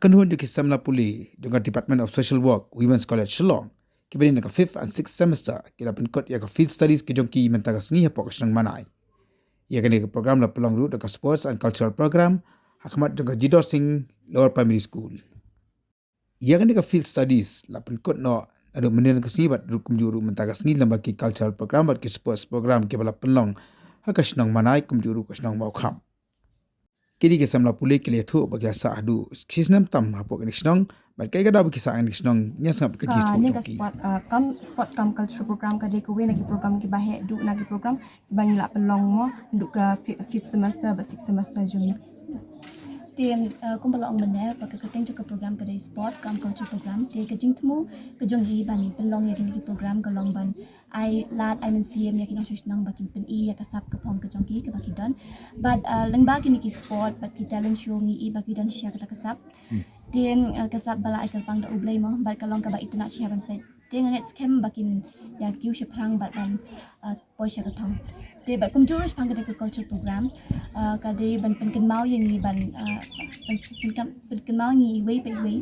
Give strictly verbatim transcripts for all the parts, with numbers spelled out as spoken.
Kynhun jong ki samla pule jong ka Department of Social Work, Women's College Shillong, kiba don ha ka fifth and sixth semester, ki la pynkut ïa ka field studies ka jong ki mynta ka sngi hapoh ka shnong Manai. Ïa kane ka program la pynlong ruh da ka Sports and Cultural Program ha khmat jong ka Jidor Singh Lower Primary School. Ïa kane ka field studies la pynkut noh naduh mynhynnin ka sngi bad ruh kumjuh ruh mynta ka sngi lyngba ki cultural program bad ki sports program kiba la pynlong ha ka shnong Manai kumjuh ruh ka shnong Mawkhap. Kine ki samla pule ki la ïathuh ba ki la sah haduh shi snem tam hapoh kane ka shnong bad kaei ka daw ba ki sah ha kane ka shnong, ngin ïa sngap ka jingïathuh jong ki. Sport, uh, kam sport kam culture program ka dei kawei na ki program kiba heh duh na ki program kiba ngi la pynlong mo duh ka fi-, fifth semester bad sixth semester jong ngi. Te, uh, kumba la ong mynne ba ka kyrteng jong ka program ka dei sport kam culture program. Te ka jingthmu ka jong ngi ban pynlong ïa kine ki program ka long ban ai lad ai mynsiem ïa ki nongshong shnong ba kin pyni ïa ka sap ka phong ka jong ki kaba ki don. Bad, uh, lyngba kine ki sport bad ki talent show ngi i ba ki don sha kata ka sap. Te, uh, ka sap ba la ai kyrpang da U Blei mo bad ka long kaba itynnad sha ban peit. Te nga ngeit skhem ba kin ïa kiew shaphrang bad ban, uh, poi sha ka thong. Te bad kumjuh ruh shaphang kane ka culture program, uh, ka dei ban pynkynmaw ïa ngi ban, uh, ban pynkan-, pynkynmaw ïa ngi iwei pa iwei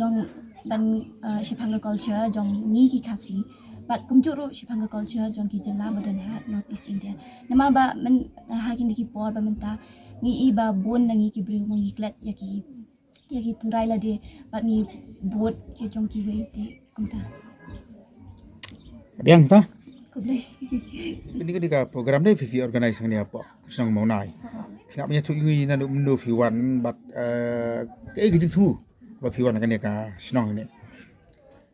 long ban, uh, shaphang ka culture jong ngi ki Khasi. Bad kumjuh ruh shaphang ka culture jong ki jylla ba don ha North East India. Namar ba myn-, ha kine ki por ba mynta ngi i ba bun na ngi ki briew ngi klet ïa ki ïa ki tynrai lade bad ngi bud ïa jong kiwei te kumta. Biang ta? Khublei. Kane ka dei ka program dei phi phi organize hangne hapoh shnong Mawnai. Phi hap ïathuh ïa ngi naduh mynno phi wan bad, eh, kaei ka jingthmu ba phi wan kane ka shnong hangne.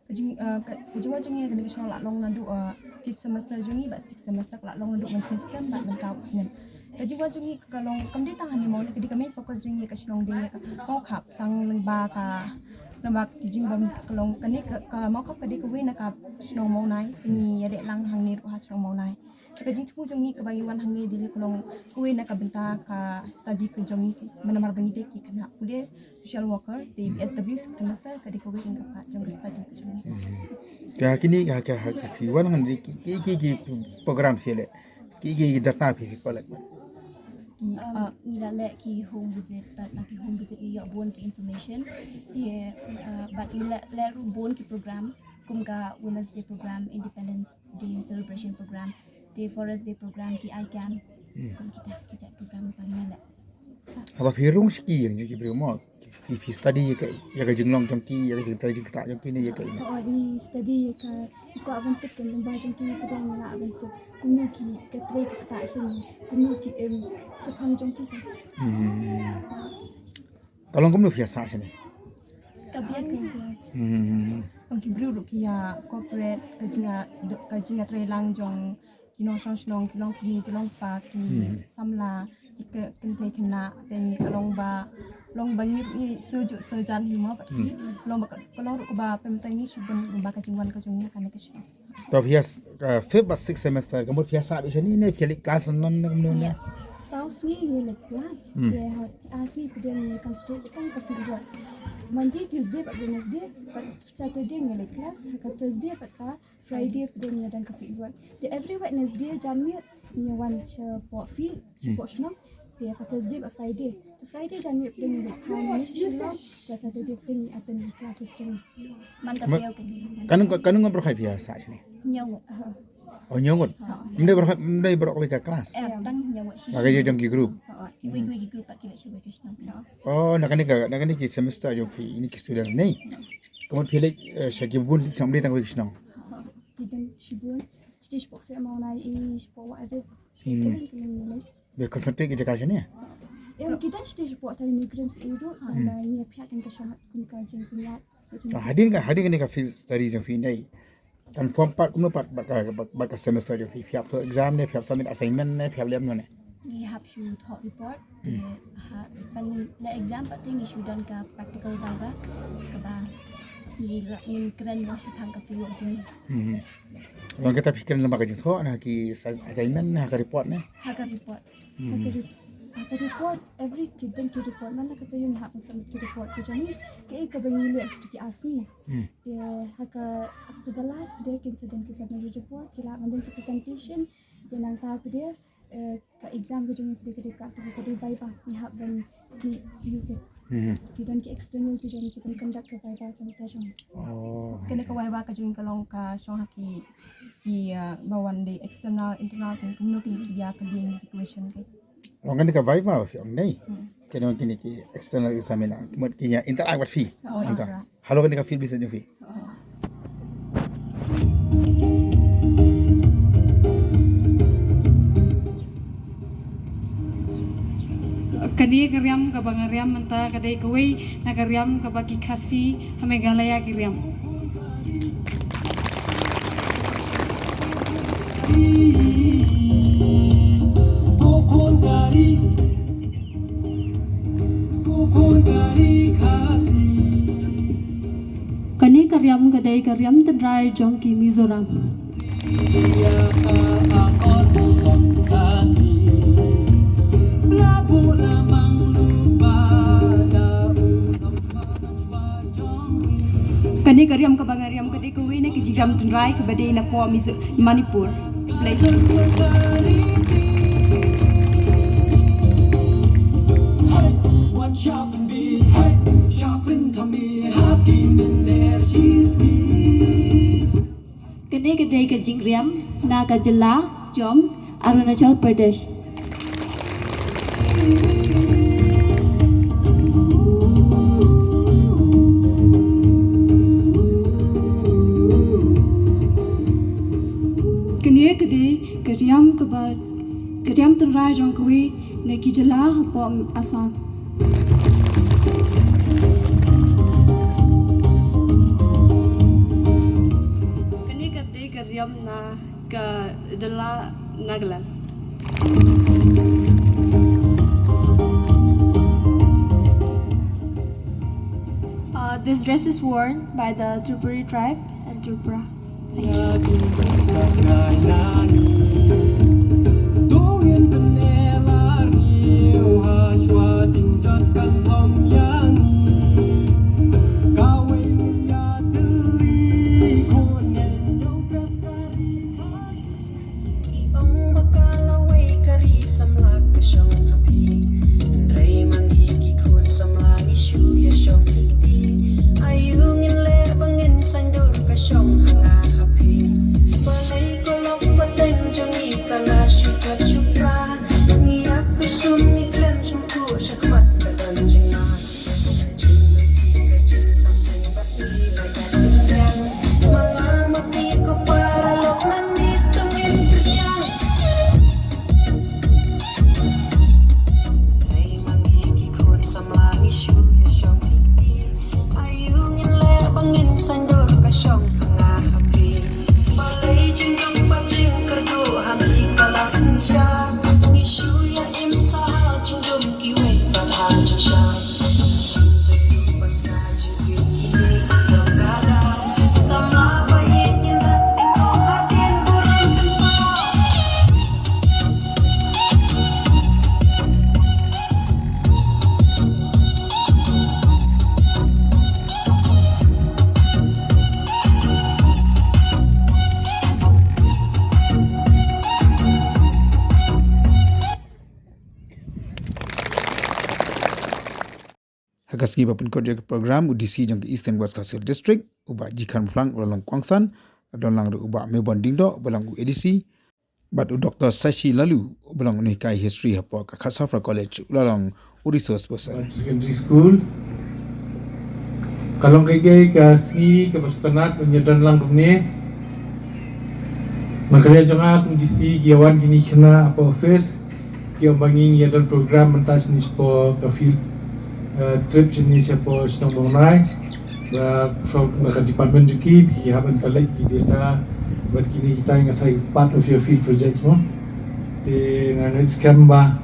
Ka jing, eh, ka, ka jingwan jong ngi kane ka shnong la long naduh, eh, fifth semester jong ngi bad sixth semester ka la long naduh mynsiem snem bad mynta u snem. Ka jingwan jong ngi ka long kam dei tang hangne mo, ka dei ka main focus jong ngi ka shnong dei ka Mawkhap tang lyngba ka, lyngba ka jingbam ka long kane ka, ka Mawkhap ka dei kawei na ka shnong Mawnai, ka ngi ïadei lang hangne ruh ha shnong Mawnai. Te ka jingthmu jong ngi kaba ngi wan hangne dei ka long kawei na ka bynta ka study ka jong ngi, namar ba ngi dei ki khynnah pule, social worker, te B S W sixth semester ka dei kawei na ka part jong ka study ka jong ngi. Hmm. Te ha kine, ha ka, ha ka phi wan hangne ki, ki, ki, ki program phi leh, ki, ki data phi, phi collect. Ki, um, ah, ngi la leh ki home visit, bad na ki home visit ngi ïoh bun ki information. Te, uh, bad ngi la leh ruh bun ki program kum ka Women's Day program, Independence Day celebration program, te Forest Day program, ki I camp. Hmm. Kum kita, kita program ba ngi leh. Haba phi rung sha ki ïing jong ki briew mo, phi, phi study ïa ka, ïa ka jinglong jong ki, ïa ka jingtrei jingktah jong ki ne ïa ka ïa. Oh, ngi study ïa ka, ngi kwah ban tip ka lyngba jong ki, phi dang ngi lah ban tip kumno ki, ka trei ka ktah sha ngi, kumno ki im shaphang jong ki. Hmm. Ka long kumno phi ïa sah shane? Ka biang. Hmm. Long ki briew ruh ki ïa cooperate ka jinga, ka jingïatreilang jong ki nongshong shnong, ki long kmie, ki long kpa, ki, hmm, samla, ki kynthei khynnah, te ka long ba, long ba ngi ruh ngi sngewjuh sngewjan hi mo bad ki, hmm, long ba ka, ka long ruh kaba pynmynta ngi shibun ba ka jingwan ka jong ngi kane ka shnong. To phi ïa, uh, fifth bad sixth semester, ka mut phi ïa sah beit shane ne phi ïa leit class non ne kumno ne? Saw sngi ngi leit class. Hmm. Te ha, ar sngi pdeng ngi concentrate tang ka field work. Monday, Tuesday bad Wednesday bad Saturday ngi leit class. Ha ka Thursday bad ka Friday pdeng ngi ïa don ka field work. Te every Wednesday janmiet ngi ïa wan shapoh field, shapoh shnong. Te ha ka Thursday bad Friday. Te Friday janmiet pdeng ngi leit pha ngi sha Shillong. Te Saturday pdeng ngi attend ki classes jong ngi. Man ka, ma-, taïew kane. Katno, katno ngut baroh phi ïa sah shane? Hynñiew ngut. Oh, hynñiew ngut. Ym dei baroh, ym dei baroh kawei ka class. Em, tang hynñiew ngut. Ba ka jong ki group. Kiwei kiwei ki group pat ki leit shapoh ki shnong. Oh, na kane ka, na kane ki semester jong phi, ine ki students ne. Ka mut phi leit, eh, sha ki bun, sha ym dei tang kawei ki shnong. Ki don shibun. Stage four se Mawnai, i shapoh Wahrit. Hmm. Ki don ki leit. Be concentrate ki jaka shane? Em, ki don stage four tang ni Grims i ruh, tang ba ngi ïa phiah kan ka shong hat kun ka jingpynïaid. Hadien ka, hadien kane ka field study jong phi ne. Kan form part kumno pat bad ka, bad, bad ka semester jong phi, phi hap thoh exam ne, phi hap submit assignment ne, phi hap leh kumno ne? Ngi hap shu thoh report, te ha, ban leh exam pat te ngi shu don ka practical viva, kaba ngi la, ngin kren lang shaphang ka field work jong ngi. Hmm. Long kita phi kren lang ba ka jingthoh ne, ha ki sa-, assignment ne, ha ka report ne? Ha ka report. Hmm. Ha ka re-, ha ka report, every ki don ki report, man la ka taïew ngi hap ban submit ki report ki jong ngi, kaei kaba ngi leh ha ki ar sngi. Hmm. Te ha ka, ha ka ba last day kin sa don ki summary report, ki lah ban don ki presentation, te nangta pat, eh, ka exam ka jong ngi pat ka dei practical, ka dei viva, ngi hap ban ki, ïoh ki Ki don ki external ki jong ki ban conduct ka viva ka mita jong. Kane ka viva ka jong ka long ka shong ha ki ki ba wan dei external, internal, kin kumno kin ki ïa ka dei ki question ki. Long kane ka viva phi ong nei. Kane kine ki external examiner ki mut ki ïa interact bad phi. Halor kane ka field business jong phi. Kane ka riam kaba nga riam mynta ka dei kawei na ka riam kaba ki Khasi ha Meghalaya ki riam. Kane ka riam ka dei ka riam tynrai jong ki Mizoram. Kane ka riam kaba nga riam ka dei kawei na ki jingriam tynrai kaba dei na poh Mizo-, Manipur. Kane ka dei ka jingriam na ka jylla jong Arunachal Pradesh. Kane ka dei ka riam kaba, ka riam tynrai jong kawei na ki jylla hapoh Assam. Kane ka dei ka riam na ka jylla Nagaland. Uh, this dress is worn by the Tripuri tribe and Tripura. Ha ka sngi ba pynkut ïa ka program, u D C jong ka Eastern West Khasi Hills District, u Bah Jikhan Phlang, u la long kongsan, la don lang ruh u Bah Mebon Diengdoh, u ba long u A D C, bad u Doktor Sashi Laloo, u ba long u nonghikai history hapoh ka Khasaphra College, u la long u resource person. Secondary School. Ka long kaei kaei ka sngi kaba sngewtynnat ban ïadon lang kumne. Na ka liang jong nga kum D C ki ïa wan kine ki khynnah hapoh office. Ki ong ba ngi ïa don program mynta shane shapoh ka field, eh, trip shane shapoh shnong Bongnai. Ba from na ka department jong ki, ki hap ban collect ki data bad kine kita, nga tharai part of your field projects mo. Te nga ngeit skhem ba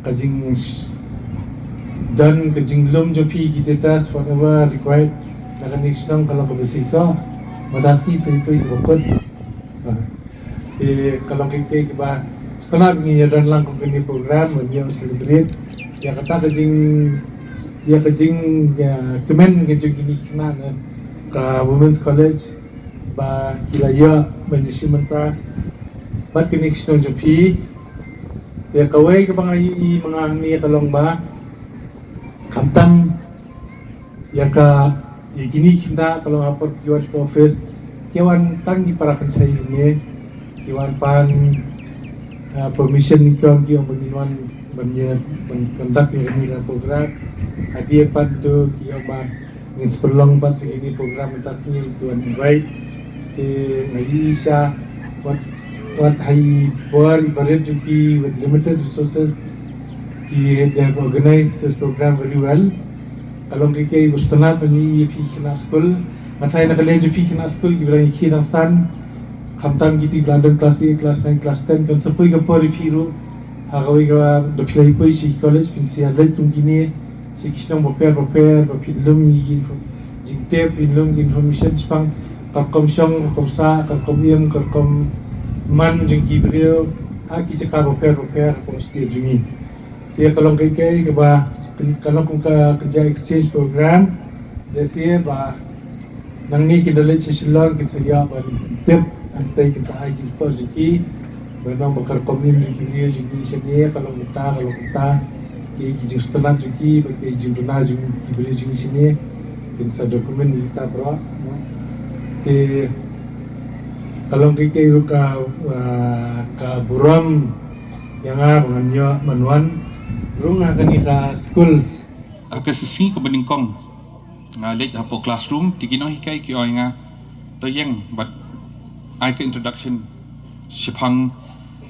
ka jing don ka jinglum jong phi ki data whatever required na kane ka shnong ka long kaba shisha. Mynta sngi phi phi shu bakut. Te ka long kaei kaei kaba sngewtynnat ba ngi ïa don lang kum kane program ban ïa celebrate ïa kata ka jing, ïa ka jing, ïa kmen ka jong kine ki khynnah na ka Women's College ba ki la ïoh ban ïashim bynta bad kane ka shnong jong phi. Te kawei kaba nga ïohi ma nga hangne ka long ba khamtam Ïa ka, ïa kine ki khynnah ka long ha por ki wan sha office, ki wan tang ki para kynshai ne, ki wan pan, ah, permission ki ong ki ong ban wan ban ïa ban conduct ïa kane ka program. Hadien pat to ki ong ba ngin sa pynlong pat sa kine program mynta sngi ki wan invite. Te nga ïohi sha wat wat ha i bor i barit jong ki with limited resources, ki, they have organized this program very well. Ka long kaei kaei ba sngewtynnat ba ngi ïa phi khynnah skul. Nga tharai na ka liang jong phi khynnah skul kiba dang ïakhih dang san, khamtam kito kiba la don class eight, class nine, class ten, kan sa poi ka por ïa phi ruh ha kawei kaba da phi la ïa poi sha ki college, phin sa ïa leit kum kine sha ki shnong bapher bapher ba phin lum ïa ki info-, jingtip, phin lum ki information shaphang ka rukom shong, ka rukom sah, ka rukom im, ka rukom man jong ki briew ha ki jaka bapher bapher hapoh state jong ngi. Te ka long kaei kaei kaba, ka long kum ka, ka jaka exchange program. Lehse ba nangne kin da leit sha Shillong, kin sa ïoh ban tip, hangtei kin sa ai ki report jong ki ba nang ba ka rukom im jong ki briew jong ngi shane ka long kumta, ka long kumta. Ki, ki jingsngewtynnat jong ki bad ki jingduna jong ki briew jong ngi shane kin sa document ïa kita baroh, no? Te ka long kaei kaei ruh ka, ah, ka burom ïa nga ba ngan ïoh ban wan rung ha kane ka skul. Ha ka shisngi kaba nyngkong nga leit hapoh classroom, te ki nonghikai ki ong ïa nga, to ïeng bad ai ka introduction shaphang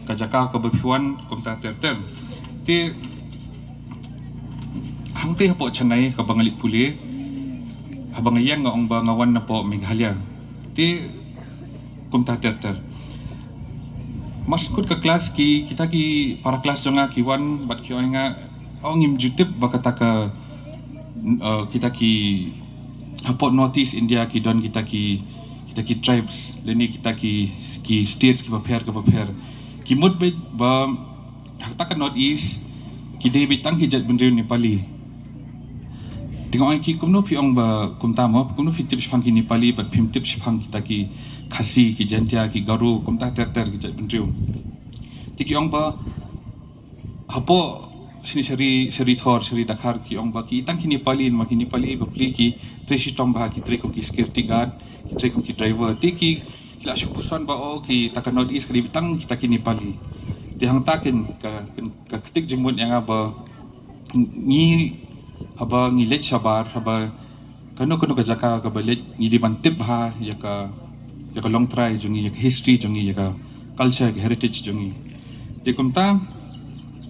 ka jaka kaba phi wan kumta ter ter. Te hangtei hapoh Chennai kaba nga leit pule, haba nga ïeng nga ong ba nga wan napoh Meghalaya. Te kumta ter ter. Mar shu kut ka class ki, kita ki para class jong nga ki wan bad ki ong ïa nga, ong ngim ju tip ba kata ka, uh, kita ki hapoh North East India ki don kita ki, kita ki tribes lane kita ki, ki states kiba pher kiba pher. Ki mut beit ba ha kata ka North East ki dei beit tang ki jaitbynriew Nepali. Te nga ong ïa ki, kumno phi ong ba kumta mo, kumno phi tip shaphang ki Nepali bad phim tip shaphang kita ki Khasi, ki Jaintia, ki Garo, kumta ter ter ki jaitbynriew. Te ki ong ba hapoh shane sha ri, sha ri Thor, sha ri Dkhar, ki ong ba ki tang ki Nepali, namar ki Nepali bapli ki trei shitom bha, ki trei kum ki security guard, ki trei kum ki driver. Te ki, ki la shu puson ba, oh, kita ka North East ka dei beit tang kita ki Nepali. Te hangta kin ka, kin ka ktik jingmut ïa nga ba ngi haba ngi leit shabar, haba kano kano ka jaka kaba leit, ngi dei ban tip bha ïa ka, ïa ka longtrai jong ngi, ïa ka history jong ngi, ïa ka culture, ïa ka heritage jong ngi. Te kumta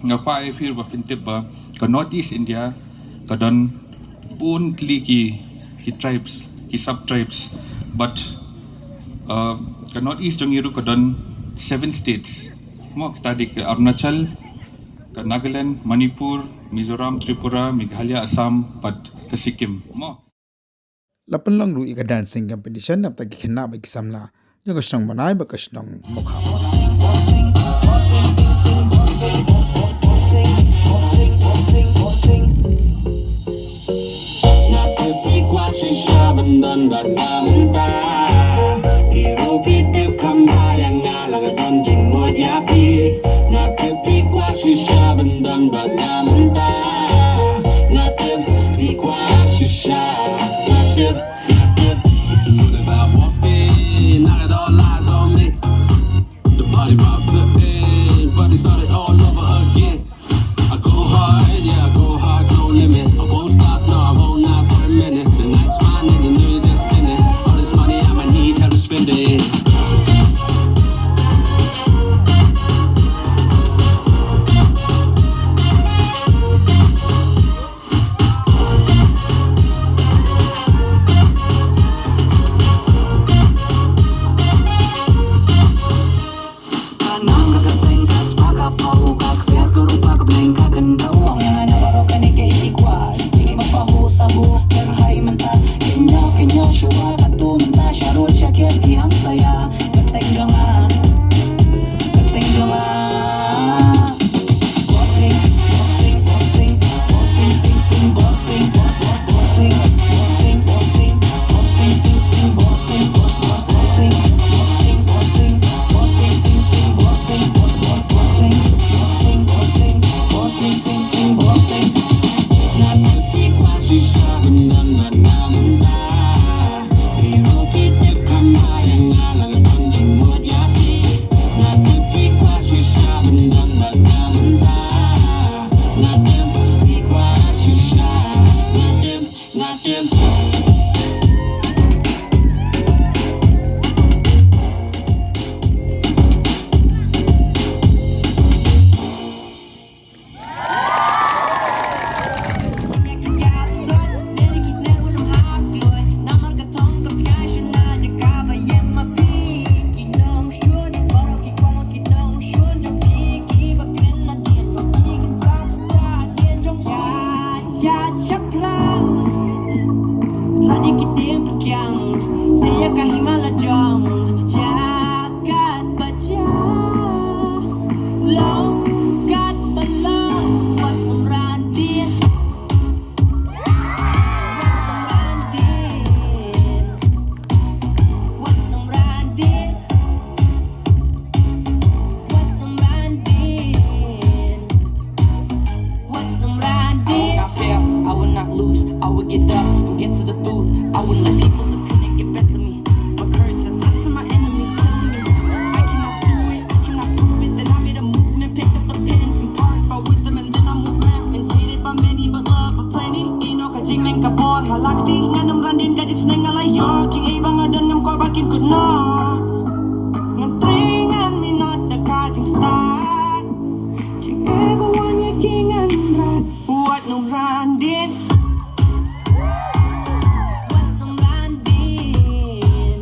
nga kwah ïa phi ba phin tip ba ka North East India ka don bun tylli ki, ki tribes, ki sub tribes, but, uh, ka North East jong ngi ruh ka don seven states. Mo, kita dei ka Arunachal, ka Nagaland, Manipur, Mizoram, Tripura, Meghalaya, Assam bad ka Sikkim. Mo. La pynlong ruh ïa ka dancing competition na bynta ki khynnah bad ki samla jong ka shnong Bnai bad ka shnong Mukham. Nga tip phi kwah shisha ban don bad nga mynta. Phi ruh phi tip kham bha ïa nga, la nga don jingmut ïa phi. Nga tip phi kwah shisha ban don bad nga mynta. Nga tip phi kwah shisha. Nga tip, nga tip. Soon as I walked in, now it all eyes on me. The party about to end, but Kin kut noh. Ngan trei ngan minot da ka jingstad. Jingeh ba wan ïa ki ngan rat. Wat nym ran dien. Wat nym ran dien.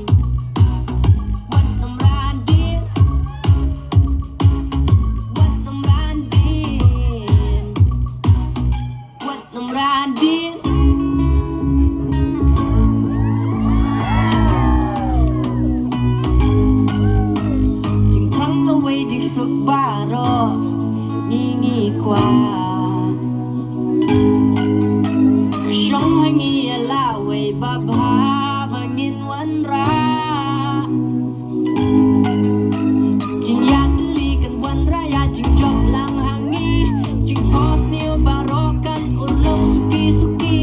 Wat nym ran dien. Wat nym ran dien. Wat nym ran dien. Jingthrang lawei jingsuk baroh ngi ngi kwah. Ka shong ha ngi ïa lawei ba bha ba ngin wanrah. Jingïatylli kan wanrah ïa jingjop lang ha ngi. Jingpos ne baroh kan urlong suki suki.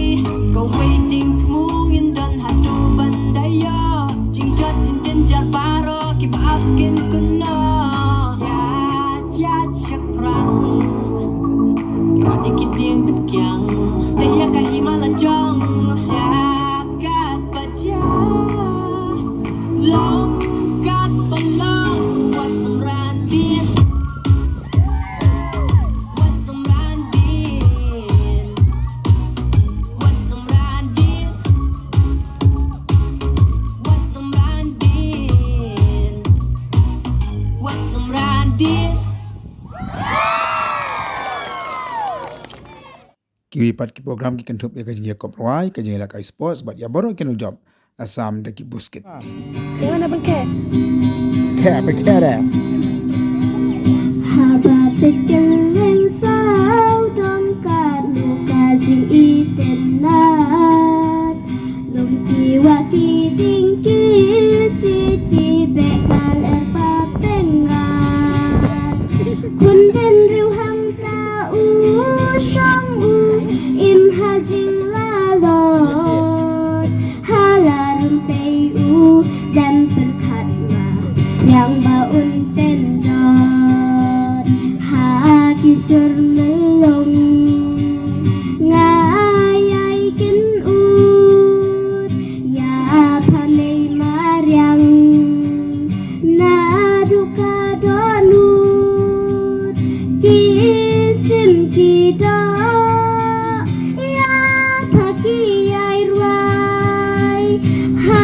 Kawei jingthmu ngin don haduh ban da ïoh. Jingjot jingjynjar baroh kiba ap kin kynnoh. Ïa jait shaphrang. Wat ïa ki dieng pynkiang. Te ïa ka hima la jong. Jaka Long katba long, wat nym ran dien. Wat nym ran dien. Wat nym ran dien. Wat nym ran dien. Wat nym ran dien. Kiwei pat ki program ki kynthup ïa ka jingïakop rwai, ka jingïalehkai sports bad ïa baroh ki nongjop Assam da ki buskit. Te wan ban khe. Khe, ban khe re. Haba peit kylleng saw dong katno ka jingitynnat. Lum ki wa ki dieng ki siej ki beh ka lyer pateng ngat. Khun bynriew hangta u shong u im ha jinglalot. Ha la rympei u dang pyrkhat ma riang ba un pynjot. Ha ki sur myllung nga ïai kynnoh ïa pha mei mariang. Naduh ka dohnud ki sim ki doh ïa pha ki ïai rwai. Ha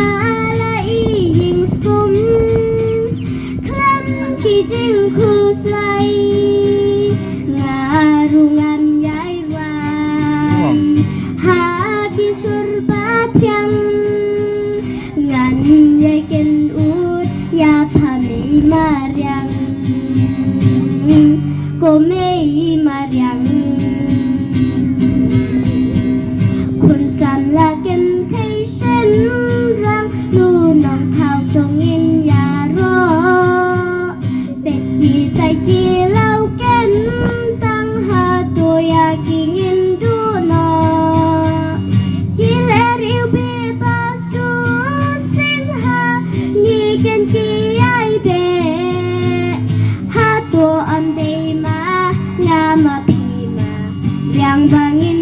la ïing skum khlem ki jingkhuslai nga ruh ngan ïai rwai. Ha ki sur ba thiang ngan ïai kynnoh ïa pha mei mariang. Ko mei mariang. Khun samla kynthei shynrang lu nongthaw to ngin ïaroh. Peit kitai ki law ken tang hato ïa ki ngin duh noh. Ki leh riewbeiñ ba suk seng ha ngi ken ki ïai beh. Hato ym dei ma nga ma phi ma riang ba ngin